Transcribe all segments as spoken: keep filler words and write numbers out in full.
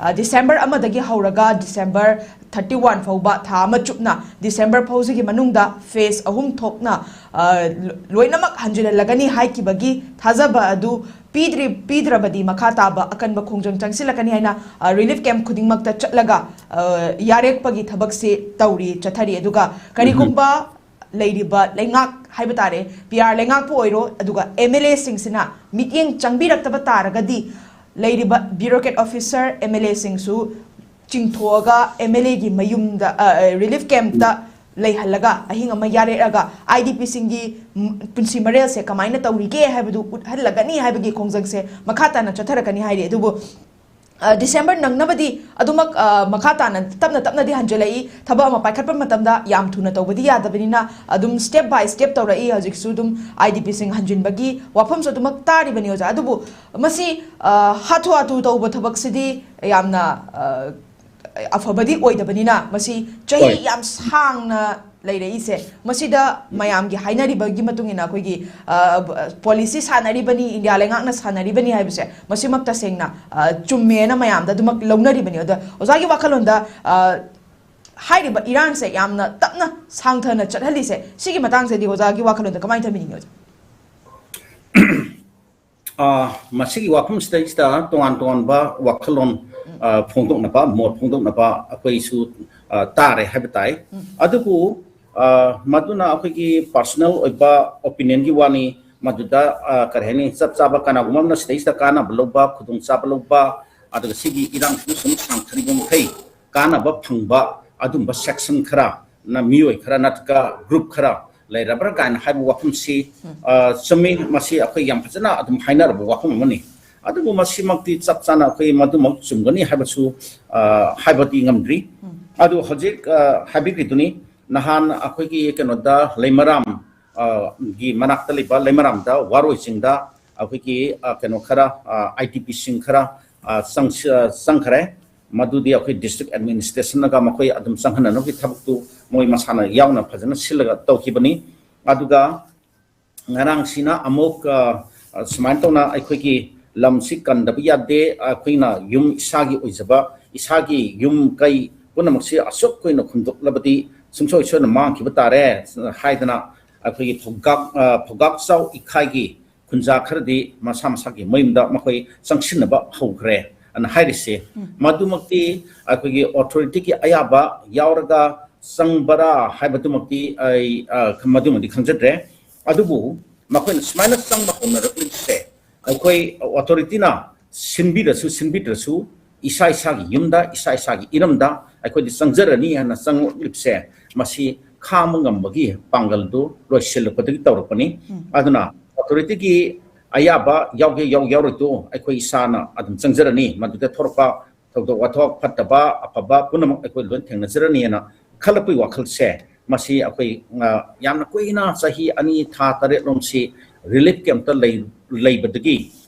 ꯑ, ꯗꯤꯁꯦꯝꯕꯔ ꯑꯃꯗꯒꯤ ꯍꯧꯔꯒ ꯗꯤꯁꯦꯝꯕꯔ ꯊꯥꯔꯇꯤ ꯋꯥꯟ ꯐꯥꯎꯕ, ꯊꯥ ꯑꯃ ꯆꯨꯞꯅ, ꯗꯤꯁꯦꯝꯕꯔ ꯐꯥꯎꯁꯤꯒꯤ ꯃꯅꯨꯡꯗ ꯐꯦꯁ ꯑꯍꯨꯝ ꯊꯣꯛꯅ, ꯑ, ꯂꯣꯏꯅꯃꯛ ꯍꯟꯖꯤꯜꯍꯜꯂꯒꯅꯤ ꯍꯥꯏꯈꯤꯕꯒꯤ ꯊꯥꯖꯕ ꯑꯗꯨ ꯄꯤꯗ꯭ꯔꯤ-, ꯄꯤꯗ꯭ꯔꯕꯗꯤ ꯃꯈꯥ ꯇꯥꯕ ꯑꯀꯟꯕ ꯈꯣꯡꯖꯪ ꯆꯪꯁꯤꯜꯂꯛꯀꯅꯤ ꯍꯥꯏꯅ, ꯑ, ꯔꯤꯂꯤꯐ ꯀꯦꯝꯞ ꯈꯨꯗꯤꯡꯃꯛꯇ ꯆꯠꯂꯒ, ꯑ, ꯌꯥꯔꯦꯛꯄꯒꯤ ꯊꯕꯛꯁꯤ ꯇꯧꯔꯤ, ꯆꯠꯊꯔꯤ꯫ ꯑꯗꯨꯒ ꯀꯔꯤꯒꯨꯝꯕ ꯂꯩꯔꯤꯕ ꯂꯩꯉꯥꯛ ꯍꯥꯏꯕ ꯇꯥꯔꯦ, ꯄꯤ ꯑꯥꯔ ꯂꯩꯉꯥꯛꯄꯨ ꯑꯣꯏꯔꯣ, ꯑꯗꯨꯒ ꯑꯦꯝ ꯑꯦꯜ ꯑꯦꯁꯤꯡꯁꯤꯅ ꯃꯤꯠꯌꯦꯡ ꯆꯪꯕꯤꯔꯛꯇꯕ ꯇꯥꯔꯒꯗꯤ, ꯂꯩꯔꯤꯕ bureaucrat officer, ꯑꯦꯝ ꯑꯦꯜ ꯑꯦꯁꯤꯡꯁꯨ ꯆꯤꯡꯊꯣꯛꯑꯒ ꯑꯦꯝ ꯑꯦꯜ ꯑꯦꯒꯤ ꯃꯌꯨꯝꯗ, ꯑ, ꯑ, ꯔꯤꯂꯤꯐ ꯀꯦꯝꯞꯇ ꯂꯩꯍꯜꯂꯒ, ꯑꯍꯤꯡ ꯑꯃ ꯌꯥꯔꯦꯛꯑꯒ, ꯑꯥꯏ ꯗꯤ ꯄꯤꯁꯤꯡꯒꯤ, ꯝ, ꯄꯨꯟꯁꯤ ꯃꯔꯦꯜꯁꯦ ꯀꯃꯥꯏꯅ ꯇꯧꯔꯤꯒꯦ ꯍꯥꯏꯕꯗꯨ ꯎꯠꯍꯜꯂꯒꯅꯤ ꯍꯥꯏꯕꯒꯤ ꯈꯣꯡꯖꯪꯁꯦ ꯃꯈꯥ ꯇꯥꯅ ꯆꯠꯊꯔꯛꯀꯅꯤ ꯍꯥꯏꯔꯤ꯫ ꯑꯗꯨꯕꯨ, ꯑ, ꯗꯤꯁꯦꯝꯕꯔ ꯅꯪꯅꯕꯗꯤ ꯑꯗꯨꯃꯛ, ꯑ, ꯃꯈꯥ ꯇꯥꯅ ꯇꯞꯅ ꯇꯞꯅꯗꯤ ꯍꯟꯖꯤꯜꯂꯛꯏ꯫ ꯊꯕꯛ ꯑꯃ ꯄꯥꯏꯈꯠꯄ ꯃꯇꯝꯗ ꯌꯥꯝ ꯊꯨꯅ ꯇꯧꯕꯗꯤ ꯌꯥꯗꯕꯅꯤꯅ, ꯑꯗꯨꯝ step by step ꯇꯧꯔꯛꯏ꯫ ꯍꯧꯖꯤꯛꯁꯨ ꯑꯗꯨꯝ ꯑꯥꯏ ꯗꯤ ꯄꯤꯁꯤꯡ ꯍꯟꯖꯤꯟꯕꯒꯤ ꯋꯥꯐꯝꯁꯨ ꯑꯗꯨꯃꯛ ꯇꯥꯔꯤꯕꯅꯤ, ꯑꯣꯖꯥ꯫ ꯑꯗꯨꯕꯨ ꯃꯁꯤ, ꯑ, ꯍꯥꯊꯨ ꯍꯥꯊꯨ ꯇꯧꯕ ꯊꯕꯛꯁꯤꯗꯤ ꯌꯥꯝꯅ, ꯑ, ꯑꯐꯕꯗꯤ ꯑꯣꯏꯗꯕꯅꯤꯅ, ꯃꯁꯤ ꯆꯍꯤ ꯍꯣꯏ꯫ ꯌꯥꯝ ꯁꯥꯡꯅ ꯂꯩꯔꯛꯏꯁꯦ, ꯃꯁꯤꯗ ꯃꯌꯥꯝꯒꯤ ꯍꯥꯏꯅꯔꯤꯕꯒꯤ ꯃꯇꯨꯡ ꯏꯟꯅ, ꯑꯩꯈꯣꯏꯒꯤ, ꯑ, ꯄꯣꯂꯤꯁꯤ ꯁꯥꯟꯅꯔꯤꯕꯅꯤ, ꯏꯟꯗꯤꯌꯥ ꯂꯩꯉꯥꯛꯅ ꯁꯥꯟꯅꯔꯤꯕꯅꯤ ꯍꯥꯏꯕꯁꯦ, ꯃꯁꯤꯃꯛ ꯇꯁꯦꯡꯅ, ꯑ, ꯆꯨꯝꯃꯦꯅ ꯃꯌꯥꯝꯗ ꯑꯗꯨꯃꯛ ꯂꯧꯅꯔꯤꯕꯅꯤ꯫ ꯑꯗꯣ ꯑꯣꯖꯥꯒꯤ ꯋꯥꯈꯜꯂꯣꯟꯗ, ꯑ, ꯍꯥꯏꯔꯤꯕ ꯏꯔꯥꯡꯁꯦ ꯌꯥꯝꯅ ꯇꯞꯅ ꯁꯥꯡꯊꯅ ꯆꯠꯍꯜꯂꯤꯁꯦ, ꯁꯤꯒꯤ ꯃꯇꯥꯡꯁꯤꯗꯤ ꯑꯣꯖꯥꯒꯤ ꯋꯥꯈꯜꯂꯣꯟꯗ ꯀꯃꯥꯏꯅ ꯊꯝꯕꯤꯅꯤꯡꯉꯤ, ꯑꯣꯖꯥ? ꯑ, ꯃꯁꯤꯒꯤ ꯋꯥꯐꯝꯁꯤꯗꯩꯁꯤꯗ ꯇꯣꯉꯥꯟ ꯇꯣꯉꯥꯟꯕ ꯋꯥꯈꯜꯂꯣꯟ, ꯑ, ꯐꯣꯡꯗꯣꯛꯅꯕ, ꯃꯣꯠ ꯐꯣꯡꯗꯣꯛꯅꯕ ꯑꯩꯈꯣꯏꯁꯨ, ꯑ, ꯇꯥꯔꯦ ꯍꯥꯏꯕ ꯇꯥꯏ꯫ ꯑꯗꯨꯕꯨ, ꯑ, ꯃꯗꯨꯅ ꯑꯩꯈꯣꯏꯒꯤ personal ꯑꯣꯏꯕ opinion ꯒꯤ ꯋꯥꯅꯤ꯫ ꯃꯗꯨꯗ, ꯑ, ꯀꯔꯤ ꯍꯥꯏꯅꯤ, ꯆꯞ ꯆꯥꯕ ꯀꯅꯥꯒꯨꯝꯕ ꯑꯃꯅ ꯁꯤꯗꯩꯁꯤꯗ ꯀꯥꯟꯅꯕ ꯂꯧꯕ, ꯈꯨꯗꯣꯡꯆꯥꯕ ꯂꯧꯕ, ꯑꯗꯨꯒ ꯁꯤꯒꯤ ꯏꯔꯥꯡꯁꯤꯅ ꯁꯨꯝ ꯁꯥꯡꯊꯔꯤꯕ ꯃꯈꯩ ꯀꯥꯟꯅꯕ ꯐꯪꯕ ꯑꯗꯨꯝꯕ section ꯈꯔ, ꯅ ꯃꯤꯑꯣꯏ ꯈꯔ ꯅꯠꯇ꯭ꯔꯒ group ꯈꯔ ꯂꯩꯔꯕ꯭ꯔꯥ ꯀꯥꯏꯅ ꯍꯥꯏꯕ ꯋꯥꯐꯝꯁꯤ, ꯑ, ꯆꯨꯝꯃꯤ, ꯃꯁꯤ ꯑꯩꯈꯣꯏ ꯌꯥꯝ ꯐꯖꯅ ꯑꯗꯨꯝ ꯍꯥꯏꯅꯔꯕ ꯋꯥꯐꯝ ꯑꯃꯅꯤ꯫ ꯑꯗꯨꯕꯨ ꯃꯁꯤꯃꯛꯇꯤ ꯆꯞ ꯆꯥꯅ ꯑꯩꯈꯣꯏ ꯃꯗꯨꯃꯛ ꯆꯨꯝꯒꯅꯤ ꯍꯥꯏꯕꯁꯨ, ꯑ, ꯍꯥꯏꯕꯗꯤ ꯉꯝꯗ꯭ꯔꯤ꯫ ꯑꯗꯨ ꯍꯧꯖꯤꯛ, ꯑ, ꯍꯥꯏꯕꯤꯈ꯭ꯔꯤꯗꯨꯅꯤ, ꯅꯍꯥꯟ ꯑꯩꯈꯣꯏꯒꯤ ꯀꯩꯅꯣꯗ ꯂꯩꯃꯔꯥꯝ, ꯑ, ꯒꯤ ꯃꯅꯥꯛꯇ ꯂꯩꯕ ꯂꯩꯃꯔꯥꯝꯗ ꯋꯥꯔꯣꯏ ꯆꯤꯡꯗ ꯑꯩꯈꯣꯏꯒꯤ, ꯑ, ꯀꯩꯅꯣ ꯈꯔ, ꯑ, ꯑꯥꯏ ꯗꯤ ꯄꯤꯁꯤꯡ ꯈꯔ, ꯑ, ꯆꯪ-, ꯑ, ꯆꯪꯈ꯭ꯔꯦ꯫ ꯃꯗꯨꯗꯤ ꯑꯩꯈꯣꯏ district administration ꯅꯒ ꯃꯈꯣꯏ ꯑꯗꯨꯝ ꯆꯪꯍꯟꯅꯅꯕꯒꯤ ꯊꯕꯛꯇꯨ ꯃꯣꯏ ꯃꯁꯥꯅ ꯌꯥꯎꯅ ꯐꯖꯅ ꯁꯤꯜꯂꯒ ꯇꯧꯈꯤꯕꯅꯤ꯫ ꯑꯗꯨꯒ ꯉꯔꯥꯡꯁꯤꯅ ꯑꯃꯨꯛ, ꯑ, ꯑ, ꯁꯨꯃꯥꯏꯅ ꯇꯧꯅ ꯑꯩꯈꯣꯏꯒꯤ, ꯂꯝꯁꯤ ꯀꯟꯗꯕ ꯌꯥꯗꯦ, ꯑꯩꯈꯣꯏꯅ ꯌꯨꯝ ꯏꯁꯥꯒꯤ ꯑꯣꯏꯖꯕ, ꯏꯁꯥꯒꯤ ꯌꯨꯝ ꯀꯩ ꯄꯨꯝꯅꯃꯛꯁꯤ ꯑꯁꯨꯛ ꯀꯨꯏꯅ ꯈꯨꯟꯗꯣꯛꯂꯕꯗꯤ ꯁꯨꯡꯁꯣꯏ ꯁꯣꯏꯗꯅ ꯃꯥꯡꯈꯤꯕ ꯇꯥꯔꯦ ꯍꯥꯏꯗꯅ ꯑꯩꯈꯣꯏꯒꯤ ꯐꯧꯒꯥꯛ-, ꯑ, ꯐꯧꯒꯥꯛ ꯆꯥꯎ ꯏꯈꯥꯏꯒꯤ ꯈꯨꯟꯖꯥ ꯈꯔꯗꯤ ꯃꯁꯥ ꯃꯁꯥꯒꯤ ꯃꯌꯨꯝꯗ ꯃꯈꯣꯏ ꯆꯪꯁꯤꯟꯅꯕ ꯍꯧꯈ꯭ꯔꯦ ꯑꯅ ꯍꯥꯏꯔꯤꯁꯦ꯫ ꯎꯝ꯫ ꯃꯗꯨꯃꯛꯇꯤ ꯑꯩꯈꯣꯏꯒꯤ ꯑꯣꯊꯣꯔꯤꯇꯤꯒꯤ ꯑꯌꯥꯕ ꯌꯥꯎꯔꯒ ꯆꯪꯕꯔꯥ ꯍꯥꯏꯕꯗꯨꯃꯛꯇꯤ ꯑꯩ, ꯑ, ꯃꯗꯨꯃꯗꯤ ꯈꯪꯖꯗ꯭ꯔꯦ꯫ ꯑꯗꯨꯕꯨ ꯃꯈꯣꯏꯅ ꯁꯨꯃꯥꯏꯅ ꯆꯪꯕ ꯍꯧꯅꯔꯛꯂꯤꯕꯁꯦ ꯑꯩꯈꯣꯏ ꯑꯣꯊꯣꯔꯤꯇꯤꯅ ꯁꯤꯟꯕꯤꯔꯁꯨ ꯁꯤꯟꯕꯤꯗ꯭ꯔꯁꯨ ꯏꯁꯥ ꯏꯁꯥꯒꯤ ꯌꯨꯝꯗ, ꯏꯁꯥ ꯏꯁꯥꯒꯤ ꯏꯔꯝꯗ ꯑꯩꯈꯣꯏꯗꯤ ꯆꯪꯖꯔꯅꯤ ꯍꯥꯏꯅ ꯆꯪꯂꯛꯂꯤꯕꯁꯦ, ꯃꯁꯤ ꯈꯥꯡꯕ ꯉꯝꯕꯒꯤ ꯄꯥꯡꯒꯜꯗꯨ ꯂꯣꯏꯁꯤꯜꯂꯛꯄꯗꯒꯤ ꯇꯧꯔꯛꯄꯅꯤ꯫ ꯎꯝ꯫ ꯑꯗꯨꯅ ꯑꯣꯊꯣꯔꯤꯇꯤꯒꯤ ꯑꯌꯥꯕ ꯌꯥꯎꯒꯦ ꯌꯥꯎ-, ꯌꯥꯎꯔꯣꯏꯗꯣ ꯑꯩꯈꯣꯏ ꯏꯁꯥꯅ ꯑꯗꯨꯝ ꯆꯪꯖꯔꯅꯤ꯫ ꯃꯗꯨꯗ ꯊꯣꯔꯛꯄ ꯊꯧꯗꯣꯛ ꯋꯥꯊꯣꯛ ꯐꯠꯇꯕ ꯑꯐꯕ ꯄꯨꯝꯅꯃꯛ ꯑꯩꯈꯣꯏ ꯂꯣꯏ ꯊꯦꯡꯅꯖꯔꯅꯤꯅ ꯈꯜꯂꯛꯄꯒꯤ ꯋꯥꯈꯜꯁꯦ, ꯃꯁꯤ ꯑꯩꯈꯣꯏ, ꯑ, ꯌꯥꯝꯅ ꯀꯨꯏꯅ ꯆꯍꯤ ꯑꯅꯤ ꯊꯥ ꯇꯔꯦꯠ ꯂꯣꯝꯁꯤ relief camp ꯇ ꯂꯩ-, ꯂꯩꯕꯗꯒꯤ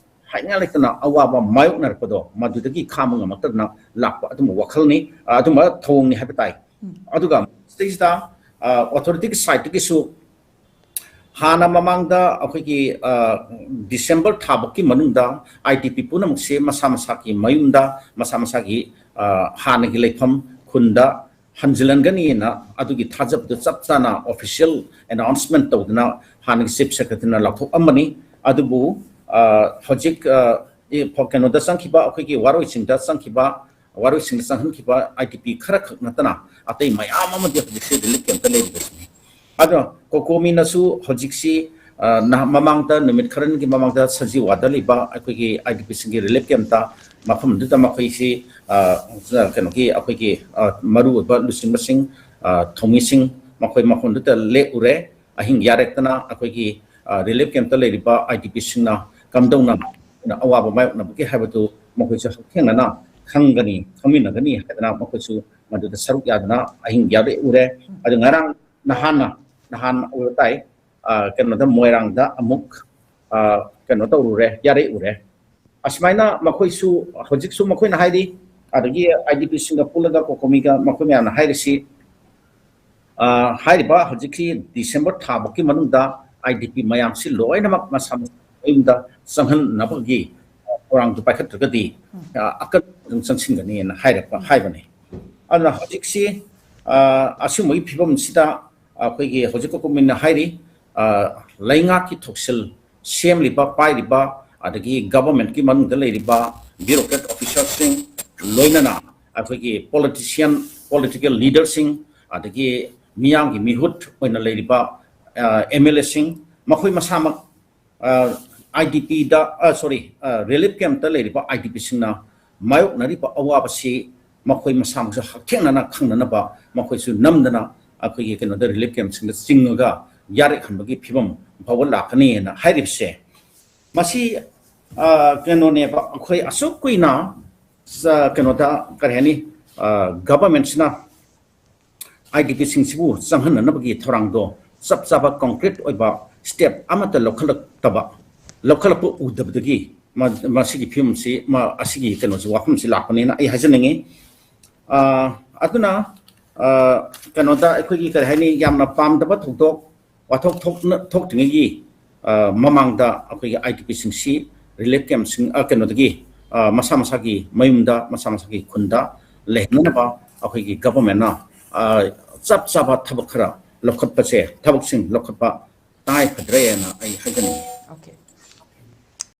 ꯍꯥꯏꯅꯤꯡꯉꯥꯏ ꯂꯩꯇꯅ ꯑꯋꯥꯕ ꯃꯥꯌꯣꯛꯅꯔꯛꯄꯗꯣ, ꯃꯗꯨꯗꯒꯤ ꯈꯥꯡꯕ ꯉꯝꯃꯛꯇꯗꯅ ꯂꯥꯛꯄ ꯑꯗꯨꯝꯕ ꯋꯥꯈꯜꯅꯤ, ꯑ, ꯑꯗꯨꯝꯕ ꯊꯧꯑꯣꯡꯅꯤ ꯍꯥꯏꯕ ꯇꯥꯏ꯫ ꯎꯝ꯫ ꯑꯗꯨꯒ ꯁꯤꯗꯩꯁꯤꯗ, ꯑ, ꯑꯣꯊꯣꯔꯤꯇꯤꯒꯤ ꯁꯥꯏꯠꯇꯒꯤꯁꯨ ꯍꯥꯟꯅ ꯃꯃꯥꯡꯗ ꯑꯩꯈꯣꯏꯒꯤ, ꯑ, ꯗꯤꯁꯦꯝꯕꯔ ꯊꯥꯕꯨꯛꯀꯤ ꯃꯅꯨꯡꯗ IDP ꯄꯨꯝꯅꯃꯛꯁꯦ ꯃꯁꯥ ꯃꯁꯥꯒꯤ ꯃꯌꯨꯝꯗ, ꯃꯁꯥ ꯃꯁꯥꯒꯤ, ꯑ, ꯍꯥꯟꯅꯒꯤ ꯂꯩꯐꯝ ꯈꯨꯟꯗ ꯍꯟꯖꯤꯜꯍꯟꯒꯅꯤꯅ ꯑꯗꯨꯒꯤ ꯊꯥꯖꯕꯗꯨ ꯆꯞ ꯆꯥꯅ official announcement ꯇꯧꯗꯨꯅ ꯍꯥꯟꯅꯒꯤ Chief Secretary ꯅ ꯂꯥꯎꯊꯣꯛꯑꯝꯕꯅꯤ꯫ ꯑꯗꯨꯕꯨ, ꯑ, ꯍꯧꯖꯤꯛ, ꯑ, ꯏ-, ꯐ-, ꯀꯩꯅꯣꯗ ꯆꯪꯈꯤꯕ, ꯑꯩꯈꯣꯏꯒꯤ ꯋꯥꯔꯣꯏꯁꯤꯡꯗ ꯆꯪꯈꯤꯕ, ꯋꯥꯔꯣꯏꯁꯤꯡꯗ ꯆꯪꯍꯟꯈꯤꯕ IDP ꯈꯔꯈꯛ ꯅꯠꯇꯅ ꯑꯇꯩ ꯃꯌꯥꯝ ꯑꯃꯗꯤ ꯍꯧꯖꯤꯛꯁꯦ relief camp ꯇ ꯂꯩꯔꯤꯕꯁꯤꯅꯤ꯫ ꯑꯗꯣ COCOMI ꯅꯁꯨ ꯍꯧꯖꯤꯛꯁꯤ, ꯑ, ꯅꯍꯥ-, ꯃꯃꯥꯡꯗ, ꯅꯨꯃꯤꯠ ꯈꯔꯅꯤꯒꯤ ꯃꯃꯥꯡꯗ ꯁꯖꯤꯋꯥꯗ ꯂꯩꯕ ꯑꯩꯈꯣꯏꯒꯤ IDP ꯁꯤꯡꯒꯤ relief camp ꯇ, ꯃꯐꯝꯗꯨꯗ ꯃꯈꯣꯏꯁꯤ, ꯑ, ꯀꯩꯅꯣꯒꯤ ꯑꯩꯈꯣꯏꯒꯤ, ꯑ, ꯃꯔꯨꯑꯣꯏꯕ ꯂꯨꯆꯤꯡꯕꯁꯤꯡ, ꯑ, ꯊꯧꯃꯤꯁꯤꯡ ꯃꯈꯣꯏ ꯃꯐꯝꯗꯨꯗ ꯂꯦꯛꯎꯔꯦ꯫ ꯑꯍꯤꯡ ꯌꯥꯔꯦꯛꯇꯅ ꯑꯩꯈꯣꯏꯒꯤ, ꯑ, relief camp ꯇ ꯂꯩꯔꯤꯕ IDP ꯁꯤꯡꯅ ꯀꯝꯗꯧꯅ ꯑꯋꯥꯕ ꯃꯥꯌꯣꯛꯅꯕꯒꯦ ꯍꯥꯏꯕꯗꯨ ꯃꯈꯣꯏꯁꯨ ꯍꯛꯊꯦꯡꯅꯅ ꯈꯪꯒꯅꯤ, ꯈꯪꯃꯤꯟꯅꯒꯅꯤ ꯍꯥꯏꯗꯅ ꯃꯈꯣꯏꯁꯨ ꯃꯗꯨꯗ ꯁꯔꯨꯛ ꯌꯥꯗꯨꯅ ꯑꯍꯤꯡ ꯌꯥꯔꯦꯛꯎꯔꯦ꯫ ꯑꯗꯨ ꯉꯔꯥꯡ ꯅꯍꯥꯟꯅ, ꯅꯍꯥꯟ ꯑꯣꯏꯕ ꯇꯥꯏ, ꯑ, ꯀꯩꯅꯣꯗ, ꯃꯣꯏꯔꯥꯡꯗ ꯑꯃꯨꯛ, ꯑ, ꯀꯩꯅꯣ ꯇꯧꯔꯨꯔꯦ, ꯌꯥꯔꯦꯛꯎꯔꯦ꯫ ꯑꯁꯨꯃꯥꯏꯅ ꯃꯈꯣꯏꯁꯨ, ꯍꯧꯖꯤꯛꯁꯨ ꯃꯈꯣꯏꯅ ꯍꯥꯏꯔꯤ, ꯑꯗꯒꯤ IDP ꯁꯤꯡꯒ ꯄꯨꯜꯂꯒ COCOMI ꯒ ꯃꯈꯣꯏ ꯃꯌꯥꯝꯅ ꯍꯥꯏꯔꯤꯁꯤ, ꯑ, ꯍꯥꯏꯔꯤꯕ ꯍꯧꯖꯤꯛꯀꯤ ꯗꯤꯁꯦꯝꯕꯔ ꯊꯥ ꯐꯥꯎꯒꯤ ꯃꯅꯨꯡꯗ IDP ꯃꯌꯥꯝꯁꯤ ꯂꯣꯏꯅꯃꯛ ꯃꯁꯥ ꯃꯁꯥ ꯃꯌꯨꯝꯗ ꯆꯪꯍꯟꯅꯕꯒꯤ ꯊꯧꯔꯥꯡꯗꯨ ꯄꯥꯏꯈꯠꯇ꯭ꯔꯒꯗꯤ ꯑꯀꯟꯕ ꯑꯗꯨꯝ ꯆꯪꯁꯤꯟꯒꯅꯤꯅ ꯍꯥꯏꯔꯛꯄ ꯍꯥꯏꯕꯅꯤ꯫ ꯑꯗꯨꯅ ꯍꯧꯖꯤꯛꯁꯤ ꯑꯁꯤꯒꯨꯝꯕꯒꯤ ꯐꯤꯕꯝꯁꯤꯗ ꯑꯩꯈꯣꯏꯒꯤ ꯍꯧꯖꯤꯛ ꯒꯣꯚꯔꯟꯃꯦꯟꯠꯅ ꯍꯥꯏꯔꯤ, ꯂꯩꯉꯥꯛꯀꯤ ꯊꯧꯁꯤꯜ ꯁꯦꯝꯂꯤꯕ ꯄꯥꯏꯔꯤꯕ ꯑꯗꯒꯤ ꯒꯣꯚꯔꯟꯃꯦꯟꯠꯀꯤ ꯃꯅꯨꯡꯗ ꯂꯩꯔꯤꯕ bureaucrat officerꯁꯤꯡ, ꯂꯣꯏꯅꯅ ꯑꯩꯈꯣꯏꯒꯤ politician, political leaderꯁꯤꯡ, ꯑꯗꯒꯤ ꯃꯤꯌꯥꯝꯒꯤ ꯃꯤꯍꯨꯠ ꯑꯣꯏꯅ ꯂꯩꯔꯤꯕ MLAꯁꯤꯡ, ꯃꯈꯣꯏ ꯃꯁꯥꯃꯛ IDPꯗ, sorry, relief campꯇ ꯂꯩꯔꯤꯕ IDPꯁꯤꯡꯅ ꯃꯥꯌꯣꯛꯅꯔꯤꯕ ꯑꯋꯥꯕꯁꯤ ꯃꯈꯣꯏ ꯃꯁꯥꯃꯛꯁꯨ ꯍꯛꯊꯦꯡꯅꯅ ꯈꯪꯅꯅꯕ ꯃꯈꯣꯏꯁꯨ ꯅꯝꯗꯅ ꯑꯩꯈꯣꯏꯒꯤ ꯀꯩꯅꯣꯗ relief campꯁꯤꯡꯗ ꯆꯤꯡꯉꯒ ꯌꯥꯔꯦꯛꯍꯟꯕꯒꯤ ꯐꯤꯕꯝ ꯐꯥꯎꯕ ꯂꯥꯛꯀꯅꯤꯅ ꯍꯥꯏꯔꯤꯕꯁꯦ, ꯃꯁꯤ ꯀꯩꯅꯣꯅꯦꯕ, ꯑꯩꯈꯣꯏ ꯑꯁꯨꯛ ꯀꯨꯏꯅ ꯀꯩꯅꯣꯗ ꯀꯔꯤ ꯍꯥꯏꯅꯤ, ꯒꯣꯚꯔꯟꯃꯦꯟꯠꯁꯤꯅ IDPꯁꯤꯡꯁꯤꯕꯨ ꯆꯪꯍꯟꯅꯅꯕꯒꯤ ꯊꯧꯔꯥꯡꯗꯣ ꯆꯞ ꯆꯥꯕ concrete ꯑꯣꯏꯕ step ꯑꯃꯠꯇ ꯂꯧꯈꯠꯂꯛꯇꯕ, ꯂꯧꯈꯠꯂꯛꯄ ꯎꯗꯕꯗꯒꯤ ꯃꯁꯤꯒꯤ ꯐꯤꯕꯝꯁꯤ, ꯑꯁꯤꯒꯤ ꯀꯩꯅꯣꯁꯤ, ꯋꯥꯐꯝꯁꯤ ꯂꯥꯛꯄꯅꯦꯅ ꯑꯩ ꯍꯥꯏꯖꯅꯤꯡꯉꯤ꯫ ꯑꯗꯨꯅ ꯀꯩꯅꯣꯗ ꯑꯩꯈꯣꯏꯒꯤ ꯀꯔꯤ ꯍꯥꯏꯅꯤ, ꯌꯥꯝꯅ ꯄꯥꯝꯗꯕ ꯊꯧꯗꯣꯛ ꯋꯥꯊꯣꯛ ꯊꯣꯛꯇ꯭ꯔꯤꯉꯩꯒꯤ ꯃꯃꯥꯡꯗ ꯑꯩꯈꯣꯏꯒꯤ IDPꯁꯤꯡꯁꯤ relief campꯁꯤꯡ, ꯀꯩꯅꯣꯗꯒꯤ, ꯃꯁꯥ ꯃꯁꯥꯒꯤ ꯃꯌꯨꯝꯗ, ꯃꯁꯥ ꯃꯁꯥꯒꯤ ꯈꯨꯟꯗ ꯂꯩꯍꯟꯅꯕ ꯑꯩꯈꯣꯏꯒꯤ ꯒꯣꯚꯔꯟꯃꯦꯟꯠꯅ ꯆꯞ ꯆꯥꯕ ꯊꯕꯛ ꯈꯔ ꯂꯧꯈꯠꯄꯁꯦ, ꯊꯕꯛꯁꯤꯡ ꯂꯧꯈꯠꯄ ꯇꯉꯥꯏ ꯐꯗ꯭ꯔꯦꯅ ꯑꯩ ꯍꯥꯏꯖꯅꯤꯡꯉꯤ꯫